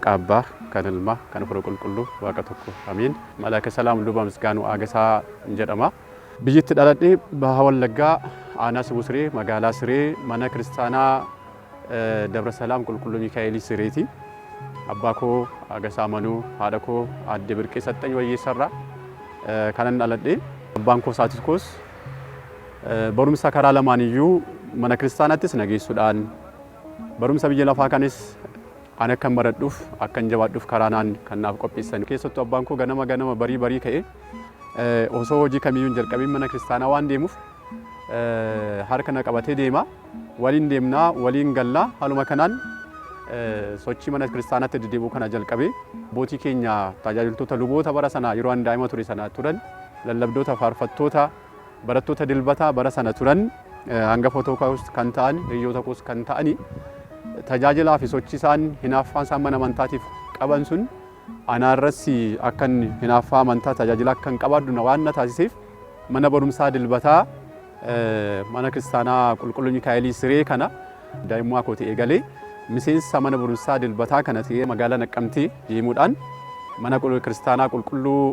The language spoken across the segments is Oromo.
Maqaa Abbaa, kan Ilmaa, kan Hafuura Qulqulluu, Waaqa tokko. Amiin. Malaaka Salaam Luba Misgaanuu Aagasaa jedhama. Biyyi itti dhaladhe Baha Wallaggaa, Aanaa Sibuu Siree, Magaalaa Siree, Mana Kiristaanaa Dabra Salaam Qulqulluu Mikaa'elii Sireeti. Abbaa koo Agasaa Manuu, haadha koo Aadde Birqee Saxxany Wayyeessarraa kanan dhaladhe. Abbaan koos haati koos barumsa karaa lamaan iyyuu mana kiristaanaattis na geessuudhaan barumsa biyya lafaa kanis ani akkan baradhuuf akkan jabaadhuuf karaa naan kan naaf qopheessan. Keessattuu abbaan koo ganama ganama barii barii ka'ee osoo hojii kamiyyuu hin jalqabiin mana kiristaanaa waan deemuuf harka na qabatee deema. Waliin deemnaa, waliin gallaa. Haaluma kanaan sochii mana kiristaanaatti deddeebi'uu kana jalqabe. Abbootii keenya tajaajiltoota luboota bara sana yeroo ani daa'ima ture sana turan, lallabdoota, faarfattoota, barattoota dilbataa bara sana turan, hangafoota koos kan ta'an, hiriyoota koos kan ta'ani tajaajilaa fi sochii isaan hinaaffaan isaan mana amantaatiif qaban sun anaarras akkan hinaaffaa amantaa tajaajila akkan qabaadhu na waan na taasiseef mana barumsaa dilbataa mana kiristaanaa qulqulluu Mikaa'elii Siree kana daa'imummaa kooti eegalee miseensa mana barumsaa dilbataa kana ta'ee magaalaa Naqqamtee deemuudhaan mana kiristaanaa qulqulluu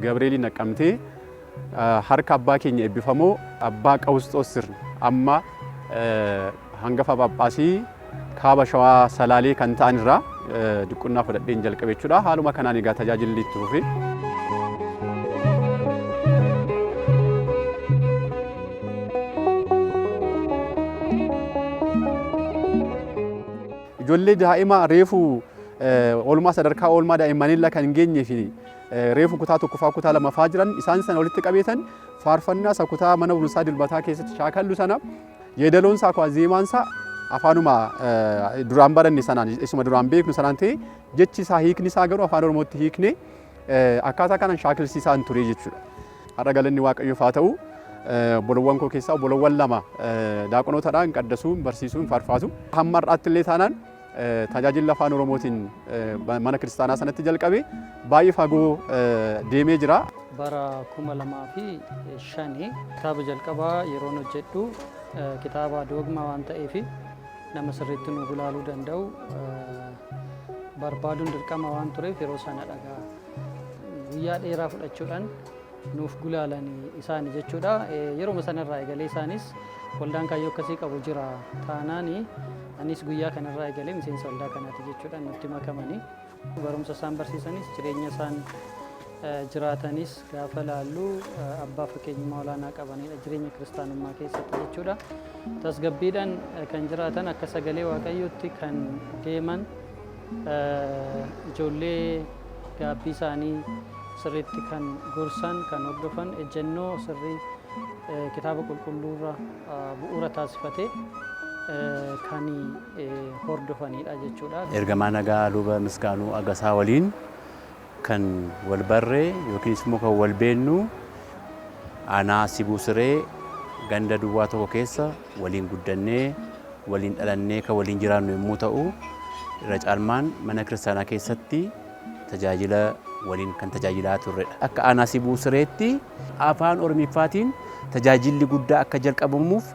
Gabreelii Naqqamtee harka abbaa keenya eebbifamoo abbaa Qawusxoos Sirna amma hangafa Phaaphaasii kaaba Shawaa Salaalee kan ta'an irraa diqunnaa fudhadheen jalqabe jechuudha. Haaluma kanaan egaa tajaajilli itti fufe. Ijoollee daa'ima reefu oolmaa sadarkaa oolmaa daa'immaniilla kan hin geenyee fi reefu kutaa tokkoffaa kutaa lamaffaa jiran isaan sana walitti qabeetan faarfannaa isa kutaa mana barumsaa dilbataa keessatti shaakallu sana yeedaloon isaa kwa zeemaan isaa afaanuma duraan baranne sanaan isuma duraan beeknu sanaan ta'e jechi isaa hiikni isaa garuu afaan Oromootti hiikne akkaataa kanaan shaakilsiisaan ture jechuudha. Har'a galanni Waaqayyoof haa ta'u. Obbolowwan koo keessaa obbolowwan lama daaqonootadha hin qaddasuu hin barsiisuu hin faarfaatu. Hamma har'aatti illee taanaan tajaajilli afaan Oromootiin mana kiristaanaa sanatti jalqabe baay'ee fagoo deemee jira. Bara 2005 kitaaba jalqabaa yeroon hojjedhu kitaaba doogmaa waan ta'eef nama sirriitti nu gulaaluu danda'u barbaaduun dirqama waan tureef yeroo sana dhagaa guyyaa dheeraa fudhachuudhaan nuuf gulaalani isaani jechuudha. Yeruma sanarraa eegalee isaanis waldaan kaayyoo akkasii qabu jira taanaani anis guyyaa kanarraa eegalee miseensa waldaa kanaati jechuudha nutti makamani. Barumsa isaan barsiisanis jireenya isaan jiraatanis gaafa laallu abbaa fakkeenyummaa olaanaa qabanidha jireenya kiristaanummaa keessatti jechuudha. Tasgabbiidhaan kan jiraatan akka sagalee Waaqayyootti kan deeman ijoollee gaabbii isaanii sirriitti kan gorsan, kan hordofan, ejjennoo sirrii kitaaba qulqulluurra bu'uura taasifate kan hordofanidha jechuudha. Ergamaa Nagaa Luba Misgaanuu Agasaa waliin kan wal barre yookiinis immoo kan wal beennu aanaa Sibuu Siree ganda duwwaa tokko keessa waliin guddannee waliin dhalannee kan waliin jiraannu yommuu ta'u irra caalmaan mana kiristaanaa keessatti tajaajila waliin kan tajaajilaa turredha. Akka aanaa Sibuu Sireetti afaan Oromiffaatiin tajaajilli guddaa akka jalqabamuuf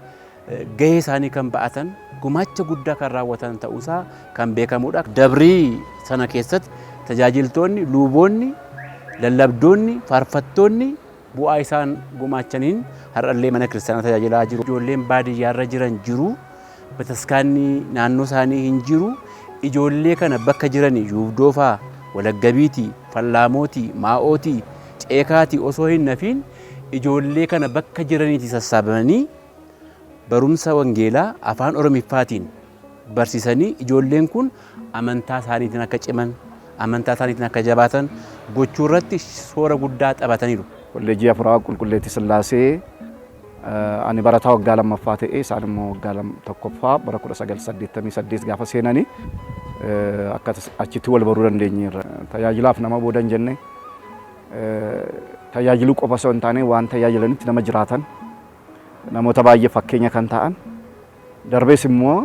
gahee isaanii kan ba'atan gumaacha guddaa kan raawwatan ta'uusaa kan beekamudha. Dabrii sana keessatti tajaajiltoonni, luuboonni, lallabdoonni, faarfattoonni bu'aa isaan gumaachaniin har'allee mana kiristaanaa tajaajilaa jiru. Ijoolleen baadiyyaarra jiran jiru. Bataskaanni naannoo isaanii hin jiru. Ijoollee kana bakka jiran Yuubdoofaa, Walaggabiitii, Fallaamootii, Maa'ootii, Ceekaatii osoo hin nafiin ijoollee kana bakka jiraniitii sassaabamanii barumsa wangeelaa afaan Oromiffaatiin barsiisanii ijoolleen kun amantaa isaaniitiin akka ciman, amantaa isaaniitiin akka jabaatan gochuu irratti soora guddaa taphataniiru. Kolleejjii Afuraa Qulqulleettii Sillaasee ani barataa waggaa lammaffaa ta'e isaan immoo waggaa tokkoffaa bara 1988 gaafa seenanii akka achitti wal baruu dandeenyeerra. Tajaajilaaf nama booda hin jenne tajaajiluu qofa osoo hin taane waan tajaajilanitti nama jiraatan namoota baay'ee fakkeenya kan ta'an darbees immoo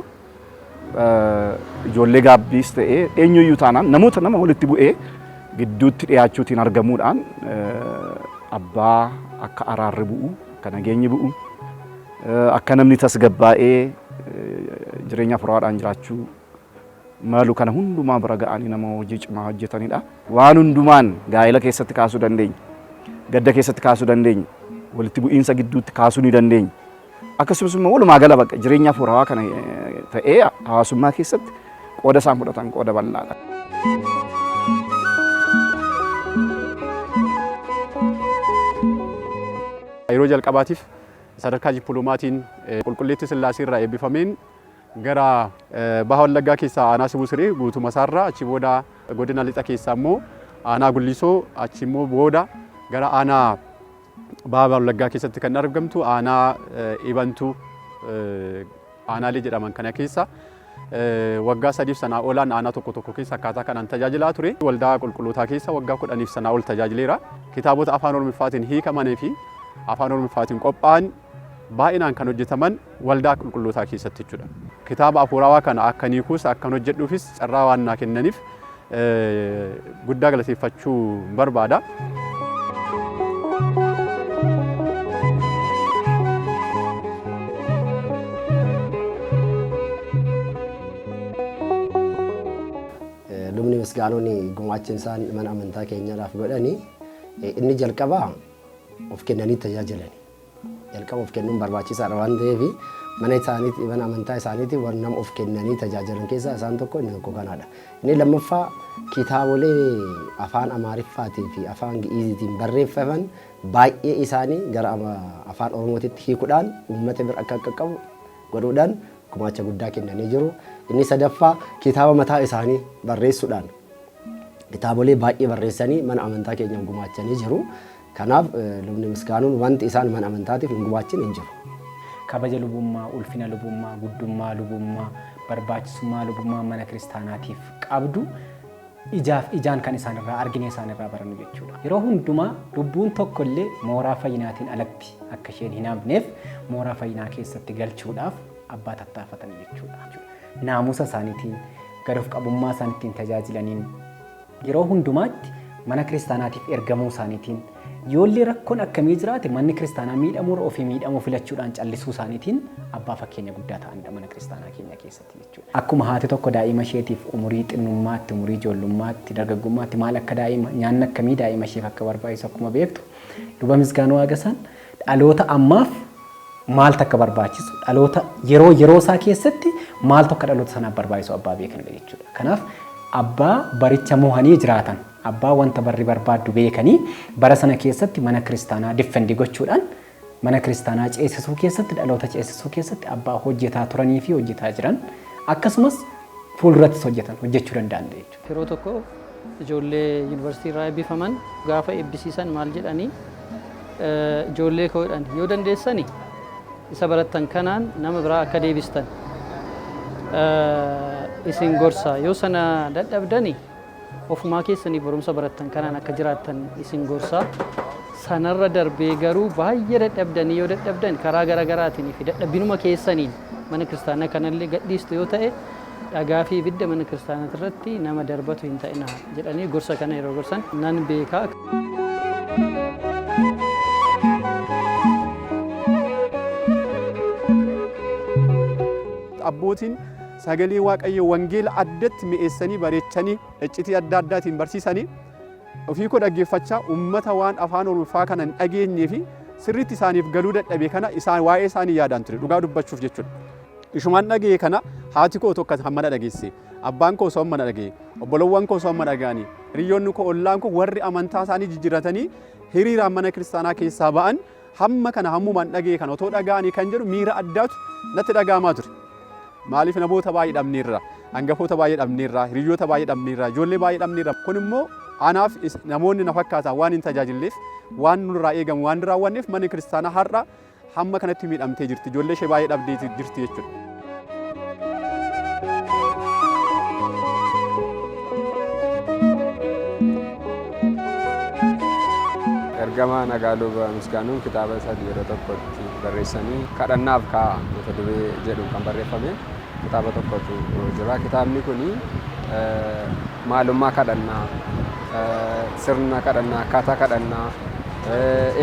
ijoollee gaabbiis ta'ee eenyuyyuu taanaan namoota nama walitti bu'ee gidduutti dhiyaachuutiin argamuudhaan abbaa akka araarri bu'u akka nageenyi bu'u akka namni tasgabbaa'ee jireenya hafuuraadhaan jiraachuu malu kana hundumaa bira ga'anii nama hojii cimaa hojjetanidha. Waan hundumaan gaa'ela keessatti kaasuu dandeenya. Gadda keessatti kaasuu dandeenya. Walitti bu'iinsa gidduutti kaasuu ni dandeenya. Akkasumas immoo walumaa gala bakka jireenya hafuurawaa kana ta'ee hawaasummaa keessatti qooda isaan fudhatan qooda bal'aadha. Yeroo jalqabaatiif sadarkaa dippiloomatiin Qulqulleettii Sillaasee irraa eebbifameen gara Baha Wallaggaa keessaa aanaa Sibuu Siree guutuma isaarraa, achi booda godina Lixa keessaa immoo aanaa Gullisoo, achi immoo booda gara aanaa Baha Wallaggaa keessatti kan argamtu aanaa Ibantuu aanaalee jedhaman kana keessa waggaa 3f sanaa olaan aanaa tokko tokko keessa akkaataa kanaan tajaajilaa ture. Waldaa qulqullootaa keessa waggaa 10f sanaa ol tajaajileera. Kitaabota afaan Oromiffaatiin hiikamanii fi afaan Oromiffaatiin qophaa'an baay'inaan kan hojjetaman waldaa qulqullootaa keessatti jechuudha. Kitaaba afuurawaa kana akkan hiikuus akkan hojjedhuufis carraa waan naa kennaniif guddaa galateeffachuu barbaada. Lubni Misgaanuun gumaacha isaan mana amantaa keenyaadhaaf godhani inni jalqabaa of kennanii tajaajilani. Jalqaba of kennuun barbaachisaadha waan ta'eef mana isaaniitti, mana amantaa isaaniitti warra nama of kennanii tajaajilan keessaa isaan tokko, inni tokko kanaadha. Inni lammaffaa kitaabolee afaan Amaariffaatii fi afaan Gi'iiziitiin barreeffaman baay'ee isaanii gara afaan Oromootitti hiikuudhaan uummata bira akka qaqqabu godhuudhaan gumaacha guddaa kennanii jiru. Inni sadaffaa kitaaba mataa isaanii barreessuudhaan kitaabolee baay'ee barreessanii mana amantaa keenyaaf gumaachanii jiru. Kanaaf Lubni Misgaanuun wanti isaan mana amantaatiif hin gumaachin hin jiru. Kabaja lubummaa, ulfina lubummaa, guddummaa lubummaa, barbaachisummaa lubummaa mana kiristaanaatiif qabdu ijaaf ijaan kan isaan irraa arginee isaan irraa barannu jechuudha. Yeroo hundumaa lubbuun tokko illee mooraa fayyinaatiin alatti akka isheen hin hafneef mooraa fayyinaa keessatti galchuudhaaf abbaa tattaafatan jechuudha. Naamusa isaaniitiin, gad of qabummaa isaan ittiin tajaajilaniin, yeroo hundumaatti mana kiristaanaatiif ergamuu isaaniitiin, yoollee rakkoon akkamii jiraate manni kiristaanaa miidhamuurra ofii miidhamuu filachuudhaan callisuu isaaniitiin abbaa fakkeenya guddaa ta'anidha mana kiristaanaa keenya keessatti jechuudha. Akkuma haati tokko daa'ima isheetiif umurii xinnummaatti, umurii ijoollummaatti, dargaggummaatti maal akka daa'ima, nyaanni akkamii daa'ima isheef akka barbaachisu akkuma beektu, Luba Misgaanuu Aagasaan dhaloota ammaaf maaltu akka barbaachisu, dhaloota yeroo yeroo isaa keessatti maaltu akka dhaloota sanaaf barbaachisu abbaa beekanidha jechuudha. Kanaaf abbaa baricha mo'anii jiraatan, abbaa wanta barri barbaaddu beekanii bara sana keessatti mana kiristaanaa defend gochuudhaan mana kiristaanaa ceesisuu keessatti, dhaloota ceesisuu keessatti abbaa hojjetaa turanii fi hojjetaa jiran, akkasumas fuuldurattis hojjetan hojjechuu danda'anidha jechuudha. Yeroo tokko ijoollee yuunivarsiitii irraa eebbifaman gaafa eebbisiisan maal jedhanii, "Ijoollee koo," jedhan, "yoo dandeessani isa barattan kanaan nama biraa akka deebistan isin gorsa. Yoo sana dadhabdani ofumaa keessanii barumsa barattan kanaan akka jiraattan isin gorsa. Sanarra darbee garuu baay'ee dadhabdanii yoo dadhabdan karaa gara garaatiin fi dadhabinuma keessaniin mana kiristaanaa kanallee gadhiistu yoo ta'e, dhagaa fi ibidda mana kiristaanaa irratti nama darbatu hin ta'ina," jedhanii gorsa kana yeroo gorsan nan beeka. Abbootiin sagalee Waaqayyoo wangeela addatti mi'eessanii bareechanii iccitii adda addaatiin barsiisanii ofii koo dhaggeeffachaa uummata waan afaan Oromoffaa kana hin dhageenyee fi sirriitti isaaniif galuu dadhabe kana isaan waa'ee isaanii yaadaan ture dhugaa dubbachuuf jechuudha. Ishumaan dhaga'e kana haati koo tokko hamma na dhageesse, abbaan koo osoo hamma na dhaga'e, obbolowwan koo osoo hamma dhaga'anii, hiriyoonni koo, ollaan koo warri amantaa isaanii jijjiirratanii hiriiraan mana kiristaanaa keessaa ba'an hamma kana hammumaan dhaga'e kana otoo dhaga'anii kan jedhu miira addaatu natti dhaga'amaa ture. Maaliif namoota baay'ee dhabneerra, hangafoota baay'ee dhabneerra, hiriyoota baay'ee dhabneerra, ijoollee baay'ee dhabneerra. Kun immoo anaaf namoonni na fakkaatan waan hin tajaajilleef, waan nurraa eegamu waan hin raawwanneef manni kiristaanaa har'a hamma kanatti miidhamtee jirti. Ijoollee ishee baay'ee dhabdee jirti jechuudha. Ergamaa Nagaa Luba Misgaanuun kitaaba sadii yeroo tokkotti barreessanii, kadhannaaf kaa'a mata duree jedhuun kan barreeffame kitaaba tokkotu jira. Kitaabni kun maalummaa kadhannaa, sirna kadhannaa, akkaataa kadhannaa,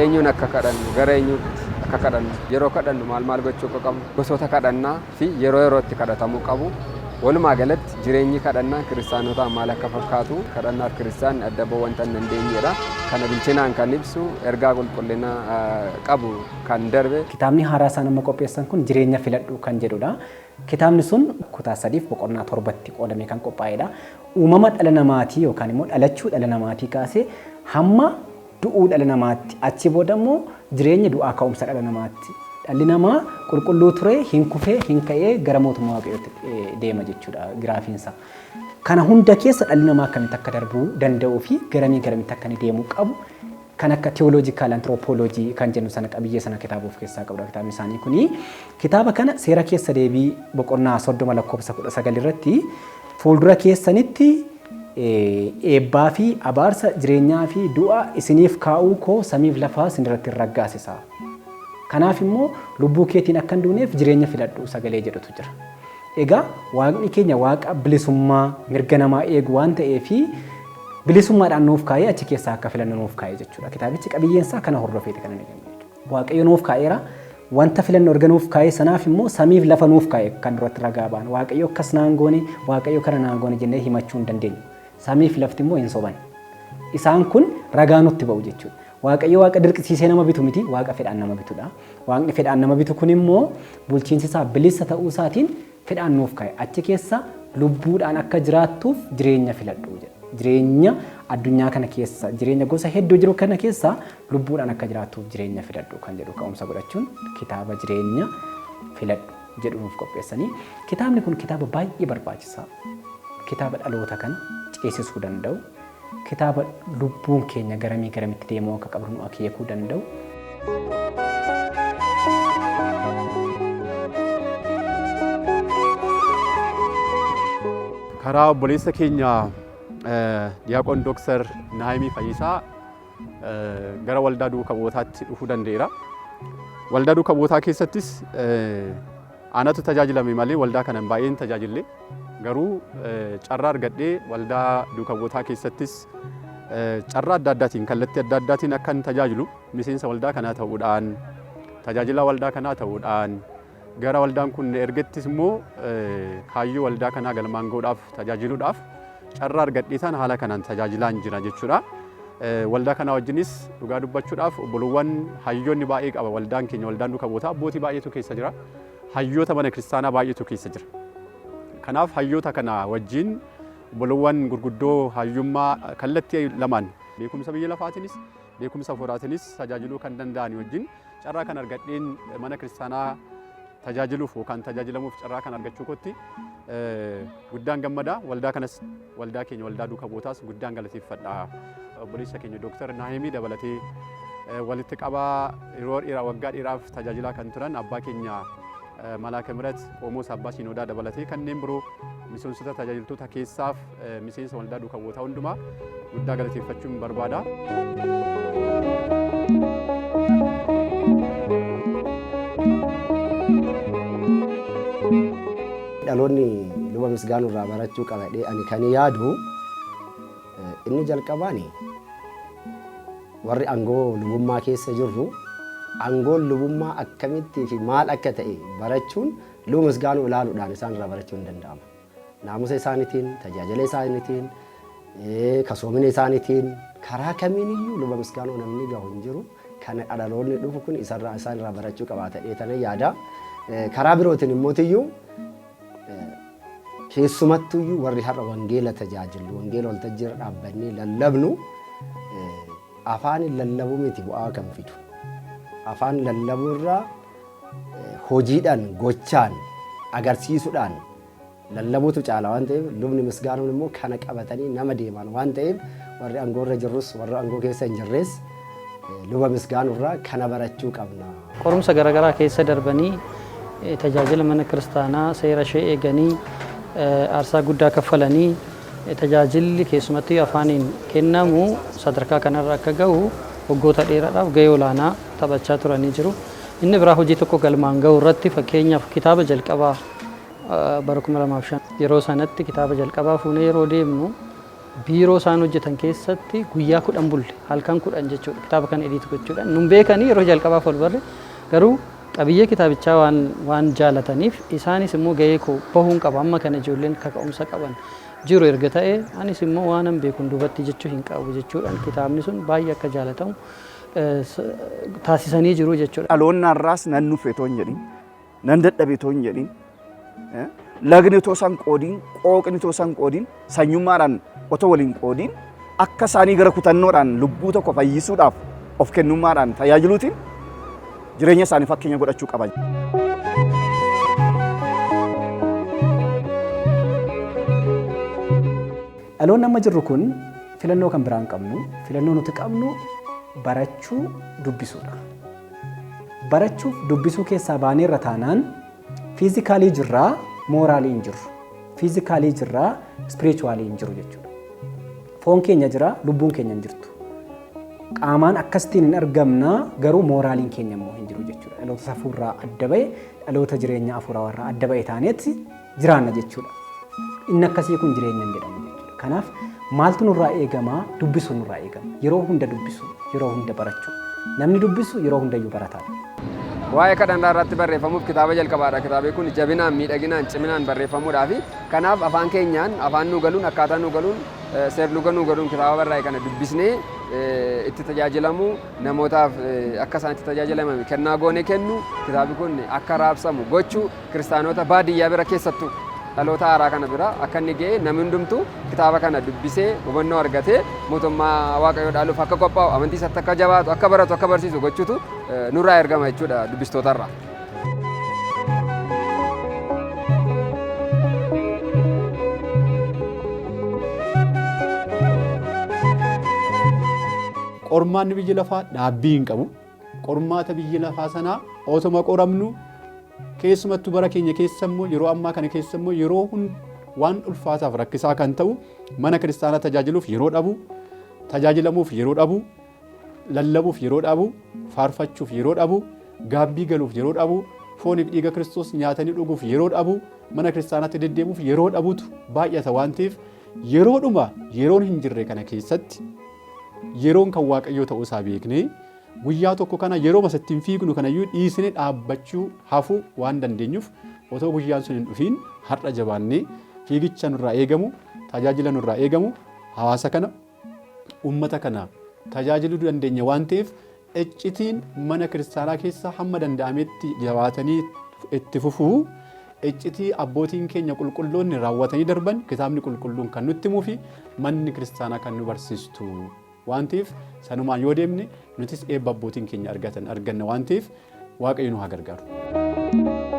eenyuun akka kadhannu, gara eenyuutti akka kadhannu, yeroo kadhannu maal maal gochuu akka qabnu, gosoota kadhannaa fi yeroo yerootti kadhatamuu qabu. Walumaa galatti jireenyi kadhannaa kiristaanotaa maal akka fakkaatu, kadhannaaf kiristaanni adda ba'uu wanta hin dandeenyedha. Kana bilchinaan kan ibsu, ergaa qulqullina qabu kan darbe. Kitaabni haaraa isaan amma qopheessan kun Jireenya Filadhu kan jedhudha. Kitaabni sun kutaa sadiif boqonnaa torbatti qoodamee kan qophaa'edha. Uumama dhala namaatii yookaan immoo dhalachuu dhala namaatii kaasee hamma du'uu dhala namaatti, achi booda immoo jireenya du'aa ka'umsa dhala namaatti. Dhalli namaa qulqulluu ture, hin kufee, hin ka'ee gara mootummaa Waaqayyootti deema jechuudha giraafiinsa. Kana hunda keessa dhalli namaa akkamitti akka darbuu danda'uu fi garamii garamitti akka inni deemuu qabu kan akka theological anthropology kan jennu sana qabiyyee sana kitaaba of keessaa qabudha kitaabni isaanii kuni. Kitaaba kana Seera Keessa Deebii boqonnaa 30 lakkoofsa 19 irratti fuuldura keessanitti eebbaa fi abaarsa, jireenyaa fi du'a isiniif kaa'uu koo samiif lafa isin irratti hin raggaasisa. Kanaaf immoo lubbuu keetiin akka hin duuneef jireenya filadhu sagalee jedhutu jira. Egaa Waaqni keenya Waaqa bilisummaa mirga namaa eegu waan ta'eef bilisummaadhaan nuuf kaa'ee achi keessaa akka filannu nuuf kaa'e jechuudha. Kitaabichi qabiyyeen isaa kana hordofeeti kan inni kennu jechuudha. Waaqayyo nuuf kaa'eera. Wanta filannu erga nuuf kaa'ee sanaaf immoo samiif lafa nuuf kaa'e kan duratti ragaa ba'an. Waaqayyo akkas naan goone, Waaqayyo kana naan goone jennee himachuu hin dandeenyu. Samiif lafti immoo hin soban. Isaan kun ragaa nutti ba'u jechuudha. Waaqayyo Waaqa dirqisiisee nama bitu miti, Waaqa fedhaan nama bitudha. Waaqni fedhaan nama bitu kun immoo bulchiinsi isaa bilisa ta'uu isaatiin fedhaan nuuf kaa'e. Achi keessa lubbuudhaan akka jiraattuuf jireenya filadhu jedha. Jireenya addunyaa kana keessa, jireenya gosa hedduu jiru kana keessa lubbuudhaan akka jiraattuuf jireenya filadhu kan jedhu ka'umsa godhachuun kitaaba Jireenya Filadhu jedhu nuuf qopheessanii. Kitaabni kun kitaaba baay'ee barbaachisaa, kitaaba dhaloota kana ceesisuu danda'u, kitaaba lubbuun keenya garamii garamitti deemuu akka qabdu nu akeekuu danda'u. Karaa obboleessa keenya Diyaaqoon Dooktar Naahimii Fayyisaa gara waldaa duuka bu'ootaatti dhufuu danda'eera. Waldaa duuka bu'ootaa keessattis anatu tajaajilame malee waldaa kana baay'een tajaajille. Garuu carraa argadhee waldaa duuka bu'ootaa keessattis carraa adda addaatiin, kallattii adda addaatiin akkan tajaajilu, miseensa waldaa kanaa ta'uudhaan, tajaajilaa waldaa kanaa ta'uudhaan, gara waldaan kun ergettis immoo kaayyoo waldaa kanaa galmaan ga'uudhaaf tajaajiluudhaaf carraa argadheetaan haala kanaan tajaajilaan jira jechuudha. Waldaa kanaa wajjinis dhugaa dubbachuudhaaf obbolowwan hayyoonni baay'ee qaba waldaan keenya, waldaan duuka bu'ootaa abbootii baay'eetu keessa jira. Hayyoota mana kiristaanaa baay'eetu keessa jira. Kanaaf hayyoota kana wajjin, obbolowwan gurguddoo hayyummaa kallattii lamaan, beekumsa biyya lafaatiinis beekumsa hafuuraatiinis tajaajiluu kan danda'an wajjin carraa kan argadheen mana kiristaanaa tajaajiluuf yookaan tajaajilamuuf carraa kan argachuu kootti guddaan gammada. Waldaa kanas, waldaa keenya waldaa duuka bu'ootaas guddaan galateeffadha. Obboleessa keenya Dooktar Naahimii dabalatee, walitti qabaa yeroo dheeraa, waggaa dheeraaf tajaajilaa kan turan abbaa keenya Malaaka Mirat Qomoos Abbaa Siinoodaa dabalatee, kanneen biroo miseensota tajaajiltoota keessaaf miseensa waldaa duuka bu'ootaa hundumaa guddaa galateeffachuun barbaada. Dhaloonni Luba Misgaanuu irraa barachuu qaba jedhee ani kan yaadu inni jalqabaan, warri aangoo lubummaa keessa jirru aangoon lubummaa akkamittii fi maal akka ta'e barachuun Luba Misgaanuu ilaaluudhaan isaan irraa barachuun ni danda'ama. Naamusa isaaniitiin, tajaajila isaaniitiin, kasoomina isaaniitiin, karaa kamiiniyyuu Luba Misgaanuu namni gahu hin jiru. Kan dhaloonni dhufu kun isarraa isaan irraa barachuu qabaata jedhee tanan yaada. Karaa birootiin immootiyyuu keessumattuyyuu warri har'a wangeela tajaajillu, wangeela waltajjii irra dhaabbannee lallabnu, afaan lallabuu miti bu'aa kan fidu. Afaan lallabuu irraa hojiidhaan, gochaan agarsiisuudhaan lallabuutu caala waan ta'eef, Lubni Misgaanuun immoo kana qabatanii nama deeman waan ta'eef, warri aangoo irra jirrus warri aangoo keessa hin jirres Luba Misgaanuu irraa kana barachuu qabna. Qorumsa garaagaraa keessa darbanii, tajaajila mana kiristaanaa seera ishee eeganii, aarsaa guddaa kaffalanii, tajaajilli keessumattuu afaaniin kennamu sadarkaa kanarra akka gahu waggoota dheeraadhaaf gahee olaanaa taphachaa turanii jiru. Inni biraa hojii tokko galmaan gahu irratti, fakkeenyaaf kitaaba jalqabaa bara 2005 yeroo sanatti kitaaba jalqabaa fuunee yeroo deemnu, biiroo isaan hojjetan keessatti guyyaa 10 bulle, halkan 10 jechuudha, kitaaba kana edit gochuudhaan. Nun beekanii yeroo jalqabaaf ol barre garuu Qabiyyee kitaabichaa waan jaalataniif isaanis immoo gahee koo bahuun qaba, amma kana ijoolleen kaka'umsa qaban jiru erga ta'e anis immoo waanan beekuun duubatti jechuu hin qabu jechuudhaan kitaabni sun baay'ee akka jaalatamu taasisanii jiru jechuudha. Dhaloonni har'aas nan nufe otoo hin jedhin, nan dadhabe otoo hin jedhin, lagni otoo isaan qoodiin, qooqni otoo isaan qoodiin, sanyummaadhaan otoo waliin qoodiin akka isaanii gara kutannoodhaan lubbuu tokko fayyisuudhaaf of kennummaadhaan tajaajiluutiin jireenya isaanii fakkeenya godhachuu qaban. Dhaloonni amma jirru kun filannoo kan biraa hin qabnu. Filannoo nuti qabnu barachuu, dubbisuudha. Barachuuf dubbisuu keessaa baaneerra taanaan physically jirraa, morally hin jirru. Physically jirraa, spiritually hin jiru jechuudha. Foon keenya jira, lubbuun keenya hin jirtu. Qaamaan akkasitiin hin argamna, garuu moraaliin keenya immoo hin jiru jechuudha. Dhaloota safuurraa adda ba'e, dhaloota jireenya hafuuraarraa adda ba'e taaneeti jiraanna jechuudha. Inni akkasii kun jireenya hin jedhamu jechuudha. Kanaaf maaltu nurraa eegamaa? Dubbisuu nurraa eegama. Yeroo hunda dubbisuu, yeroo hunda barachuu. Namni dubbisu yeroo hundayyuu barataadha. Waa'ee kadhannaa irratti barreeffamuuf kitaaba jalqabaadha. Kitaabni kun jabinaan, miidhaginaan, ciminaan barreeffamuudhaafi kanaaf afaan keenyaan, afaan nuu galuun, akkaataa nuu galuun, seerluga nuu galuun kitaaba barraa'e kana dubbisnee itti tajaajilamuu, namootaaf akka isaan itti tajaajilaman kennaa goonee kennu, kitaabni kun akka raabsamu gochuu, kiristaanota baadiyyaa bira, keessattuu dhaloota haaraa kana bira akka inni ga'e, namni hundumtuu kitaaba kana dubbisee hubannoo argatee mootummaa Waaqayyoo dhaaluuf akka qophaa'u, amantii isaatti akka jabaatu, akka baratu, akka barsiisu gochuutu nurraa ergama jechuudha dubbistootarraa. Qormaanni biyya lafaa dhaabbii hin qabu. Qormaata biyya lafaa sanaa otuma qoramnu, keessumattuu bara keenya keessa immoo, yeroo ammaa kana keessa immoo, yeroo waan ulfaataaf rakkisaa kan ta'u mana kiristaanaa tajaajiluuf yeroo dhabu, tajaajilamuuf yeroo dhabu, lallabuuf yeroo dhabu, faarfachuuf yeroo dhabu, gaabbii galuuf yeroo dhabu, fooniif dhiiga Kiristoos nyaatanii dhuguuf yeroo dhabu, mana kiristaanaatti deddeebi'uuf yeroo dhabutu baay'ata waan ta'eef, yeroodhuma yeroon hin jirre kana keessatti yeroon kan Waaqayyoo ta'uu isaa beeknee, guyyaa tokko kana yeroo ittiin fiignu kanayyuu dhiisnee dhaabbachuu hafuu waan dandeenyuuf, otoo guyyaan sun hin dhufiin har'a jabaannee fiigicha nurraa eegamu, tajaajila nurraa eegamu, hawaasa kana, uummata kana tajaajiluu dandeenya waan ta'eef, iccitiin mana kiristaanaa keessa hamma danda'ametti jabaatanii itti fufuu, iccitii abbootiin keenya qulqulloonni raawwatanii darban, kitaabni qulqulluun kan nutti himuu fi manni kiristaanaa kan nu barsiistu waan ta'eef, sanumaan yoo deemne nutis eebba abbootiin keenya argatan arganna waan ta'eef, Waaqayyo nu haa gargaaru.